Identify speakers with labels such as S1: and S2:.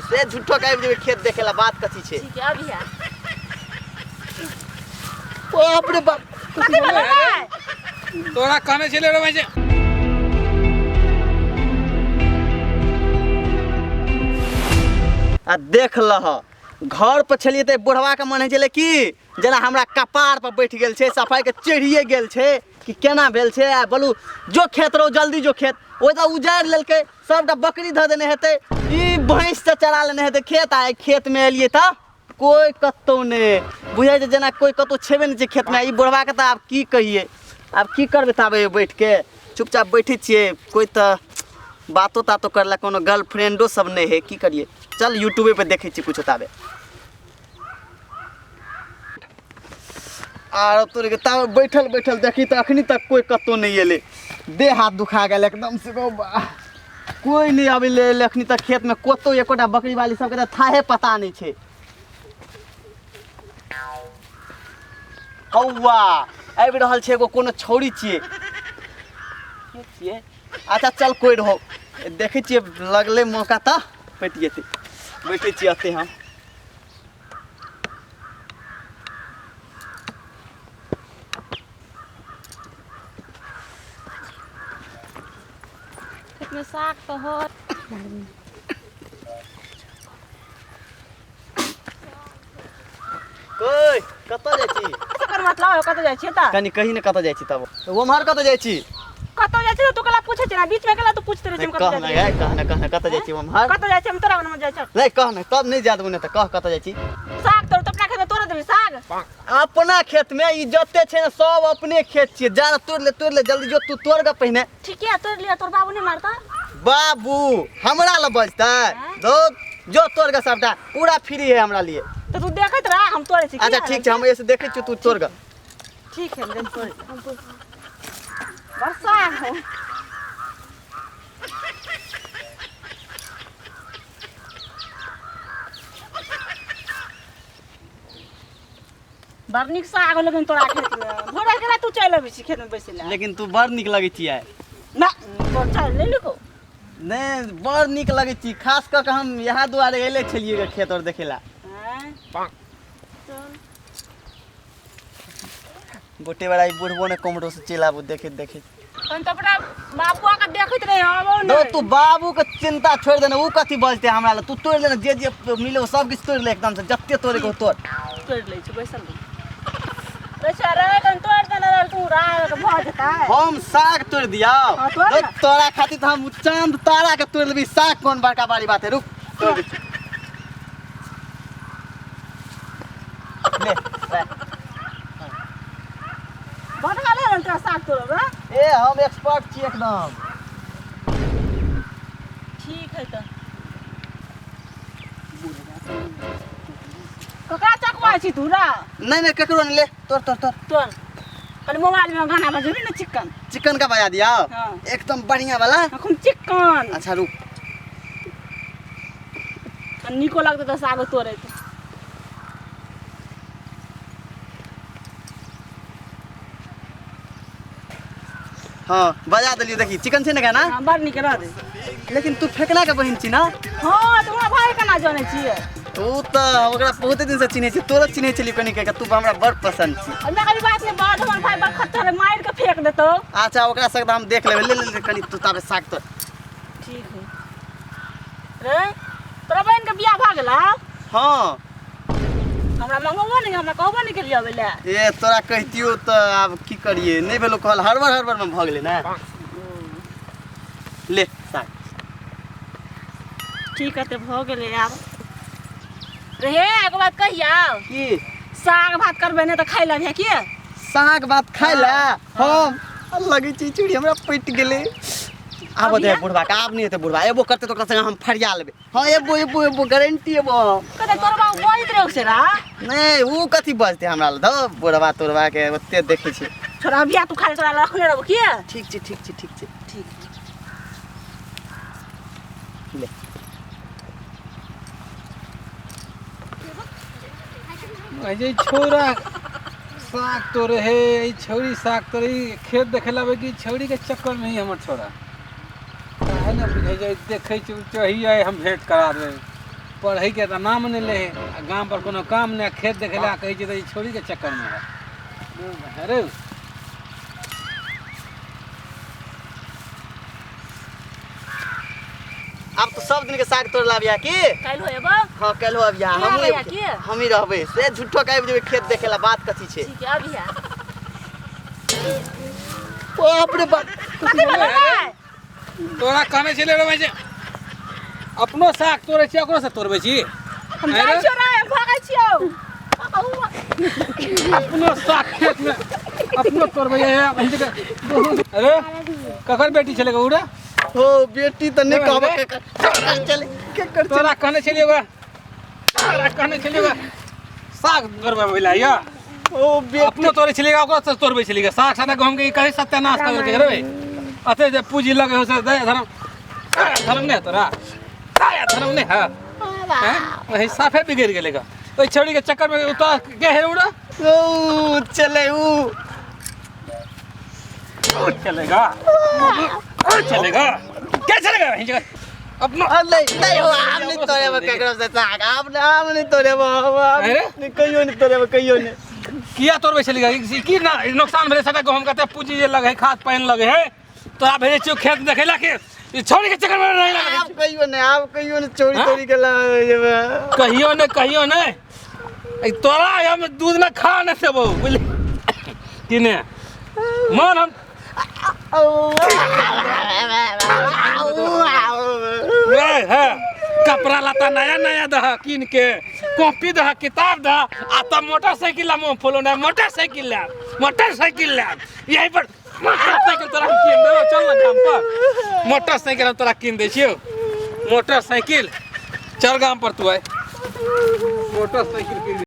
S1: से झूठो के आबि जेबै खेत देखे ला बात कथी छै।
S2: ठीक है, अभी है।
S1: बाप रे बाप।
S2: कथी भेलै रे?
S3: तोरा कहने छलै रे भाई जे
S1: आ देख लह, घर पर छलियै तऽ बुढ़वा के मन होइ छलै कि जेना हमरा कपार पर बैठ गेल छै, सफाई के चढ़िए गेल छै कि केना भेल छै। आ बोलू जो खेत रहो जल्दी जो खेत, ओहि तऽ उजाड़ि लेलकै सबटा, बकरी धऽ देने हेतै, ई भैंस से चरा लेने हेतै खेत। आ खेतमे एलियै तऽ कोइ कतहु नहि बुझै छै, जेना कोइ कतहु छेबे नहि छै खेतमे। ई बुढ़बाके तऽ आब की कहियै, आब की करबै? तऽ आब बैठके चुपचाप बैठै छियै, कोइ तऽ बातो तातो करला कोनो गर्लफ्रेंडो सब नहि है, की करियै? चल यूट्यूबे पर देखै छियै कुछो ताबे। आर तोरे के ताबे बैठल बैठल देखी तऽ अखनी तक कोइ कतहु नहि एलै, देह हाथ दुखा गेल एकदम से गौ बा। कोइ नहि अबै ले एलै अखनी तक खेतमे कतहु एकोटा, बकरी वाली सबके तऽ थाहे पता नहि छै। हौवा आबि रहल छै एगो कोनो छौड़ी छियै, के छियै? अच्छा चल कोइ रहो, देखै छियै लगलै मौका तऽ पटि जेतै। बैठै छियै एतै हम।
S2: खेतमे साग तऽ हो।
S1: कोइ कतऽ जाइ छी?
S2: एकर मतलब कतऽ जाइ छियै तऽ?
S1: कनि कही ने कतऽ जाइ छी तब? ओम्हर कतऽ जाइ छी?
S2: कतऽ जाइ छी तू कला पूछै छी ना, बीच में कला तू पूछते रहै छी।
S1: कह
S2: कतऽ
S1: ने
S2: जाइ
S1: कह ने, कह ने कतऽ जाइ छी ओम्हर?
S2: कतऽ जाइ छी हम? तोरा मन जाइ छ?
S1: नहि कह ने, तब नहि जा देबो ने तऽ कह कतऽ जाइ छी।
S2: साग तोड़ तऽ अपना खेत में तोड़ देबी साग?
S1: अपना खेत में ई जते छै ने सब अपने खेत छियै, जा ने तोड़ ले, तोड़ ले जल्दी जो तू, तोड़ ग पहिने।
S2: ठीक है, तोड़ लिया, तोर बाबू नहीं मारता?
S1: बाबू हमरा लग बजतै? दो जो तोड़ ग सबटा, पूरा फ्री है हमरा लिए।
S2: तऽ तू देखैत रह, हम तोड़ै छी।
S1: अच्छा ठीक छै, हम एसे देखै छियौ, तू तोड़ ग।
S2: ठीक है, हम तोड़ै छी। बड़ साग है। बड़ नीक साग होलो तोरा खेत में। भोरे केना तू चलि अबै छी खेत में बैसै लए?
S1: लेकिन तू बड़ नीक लगै छियै।
S2: ना तोर चल ले लिखो।
S1: नहि बड़ नीक लगै छी, खास कऽ के हम इएह दुआरे अयले छलियै ग खेत और देखै ला।
S2: आँय? चल
S1: गोटे बड़ा ई बुढ़बो ने कोमरो से चलि आबू देखैत देखैत।
S2: तहन तऽ अपना बाबुआ के देखैत रही आबो
S1: दो
S2: नहि।
S1: तू बाबू के चिंता छोड़ि देने, उ कथी बजतै हमरा लए? तू तोड़ि लेने जे जे मिले ओ सब किछु तोड़ि ले एकदम से, जते तोड़े के हो तोड़।
S2: तोड़ि लै छी, बैसल रही। बैसल रह, कनि तोड़ि देने रह तू, राह के भऽ जेतै।
S1: हम साग तोड़ि दियौ?
S2: हाँ, तोड़ ना।
S1: तोरा खातिर तऽ हम चांद तारा के तोड़ि लेबी, साग कोन बड़का बारी बात है। रुक तोड़ दै छी। ले राख।
S2: बना ले ने तोरा साग तोड़ब रे।
S1: ए हम एक्सपर्ट छी एकदम।
S2: ठीक है तऽ ककरा चकवा छी तू रा?
S1: नहीं नहीं केकरो नहीं, ले तोड़ तोड़ तोड़।
S2: तोड़, कनि मोबाइल में गाना बजेबी ने चिकन
S1: चिकन का बजा दिया।
S2: हाँ।
S1: एकदम बढ़िया वाला।
S2: अखन चिकन।
S1: अच्छा रुक।
S2: कनि नीको लगतै तऽ सागो तोड़ैत।
S1: हाँ बजा देलियो, देखी चिकन छै ने गाना?
S2: हाँ बड़ नीक रह दे।
S1: लेकिन तू फेकना के बहिन छी ना?
S2: हाँ तऽ हमरा भाई केना जानै छियै?
S1: तू तऽ ओकरा बहुते दिन से चिन्है छी, तोरो चिन्है छलियै कनि के, तू हमरा बड़ पसंद छी।
S2: हमरा कभी बात नहीं, बड़ हमर भाई बड़ खच्चर है, मारि के फेंक देतौ।
S1: अच्छा ओकरा से हम देख लेबै, ले ले ले कनि तू ताबे साग तोड़।
S2: ठीक है रे, तोरा बहिन के बियाह भऽ गेलौ?
S1: हाँ।
S2: हमरा मंगबो नहीं, हमरा कहबो नहीं केलियै अबै लए।
S1: ए तोरा कहितियो तऽ आब की करिए, नहीं भेलो कहल, हड़बड़ हड़बड़ में भऽ गेलै ने। ले साग।
S2: ठीक है तऽ भऽ गेलै आब। रे हे एगो बात कहियौ?
S1: की?
S2: साग भात करबै ने तऽ खाइ लेबहे की?
S1: साग भात खाइ ला हम? लगै छै चूड़ी हमरा पटि गेलै। आब दे बुढ़बा के, आब नहि हेतै बुढ़बा, एबो करतै तऽ ओकरा संगे हम फरिया लेबै। हाँ एबो एबो एबो गारंटी एबो।
S2: कते तोर बाबू बजैत रहौ से रा?
S1: नहीं उ कथी बजतै हमरा लग, धौ बुढ़बा तोड़बा के ओते देखै छी।
S2: छोड़ा बिया तू खाली तोरा रखने रहबो की?
S1: ठीक छै ठीक छै ठीक छै।
S2: ठीक।
S1: ले।
S3: जे छौड़ा साग तोड़े हे, ई छौड़ी साग तोड़े, ई खेत देखे लाबे कि छौड़ी के चक्कर में ही हमर छौड़ा काहे ने बुझै छै। देखै छी चही आइ हम भेंट करा देबै। पढ़ैके तऽ नाम नहि लै है आ गाम पर कोनो काम नहि आ खेत देखै लए कहै छै तऽ ई छोड़ीके चक्करमे है अरे
S1: आब तो सब दिन के साग तोड़ लाबिया की
S2: काल्हि होएबो
S1: हाँ काल्हि अबिया
S2: तू
S1: हमहूँ
S2: आबैया की?
S1: हमही रहबै से झूठो के आबि जेबै खेत देखे ला बात कथी छै
S2: ठीक है अबिया
S1: बाप रे बाप
S2: कथी भेलो रे
S3: तोरा कहने छलै रे भाइ जे अपनो साग तोड़ै छी ओकरो से तोड़बै छी
S2: हम जाइ छियौ रे हम भागै छियौ
S3: अपनो साग खेत में अपनो तोड़बै अरे ककर बेटी छलै उ रे
S1: हो बेटी तऽ नहि कहबै केकर चले केकर
S3: तोरा कहने छलियै ओकरा तोरा कहने छलियै ओकरा साग तोड़बै ला या
S1: ओ बेटी
S3: अपनो तोड़ै छलियै ओकरो से तोड़बै छलियै साग सादा गहूँम के कहीं सत्यानाश कर देलकै रे अते जे पूंजी लगे हो से दे धर्म धर्म नहि तोरा दया धर्म नहि है हैं? वही साफे बिगड़ गेलै गा ओहि छौड़ी के चक्कर में उतर के हे उड़ा
S1: ओ चले ऊ
S3: ओ चलेगा ओ चलेगा क्या चलेगा वही जगह अपनो
S1: नहीं नहीं हो हम नहीं तोड़ेब केकरो से साग हम हम नहीं तोड़ेब हम
S3: अरे?
S1: नहीं कहियो नहीं तोड़ेब कहियो नहीं
S3: किया तोड़बै छलियै ई की ना नुकसान भेलै सबटा गहूँम कते पूंजी जे लगे है खाद पानि लगे है तोरा भेजै छियौ खेत देखै ला के ई छौड़ी के चक्कर में रहे ला
S1: आप कहियो नहीं आप कहियो नहीं चोरी
S3: हाँ?
S1: तोरी के ला जेबै
S3: कहियो ने कहियो ने ई तोरा हम दूध में खा नहि देबौ बुझली कि ने मन हम ए, हे, कपड़ा लत्ता नया नया दह कीन के कॉपी दह किताब दह आ तब मोटरसाइकिल ला मुँह फुलो ना मोटरसाइकिल ला मोटरसाइकिल ला यही पर मोटरसाइकिल तोरा हम कीन देबो चल ना गाम पर मोटरसाइकिल हम तोरा कीन दै छियौ मोटरसाइकिल चल गाम पर तू आय मोटरसाइकिल कीन।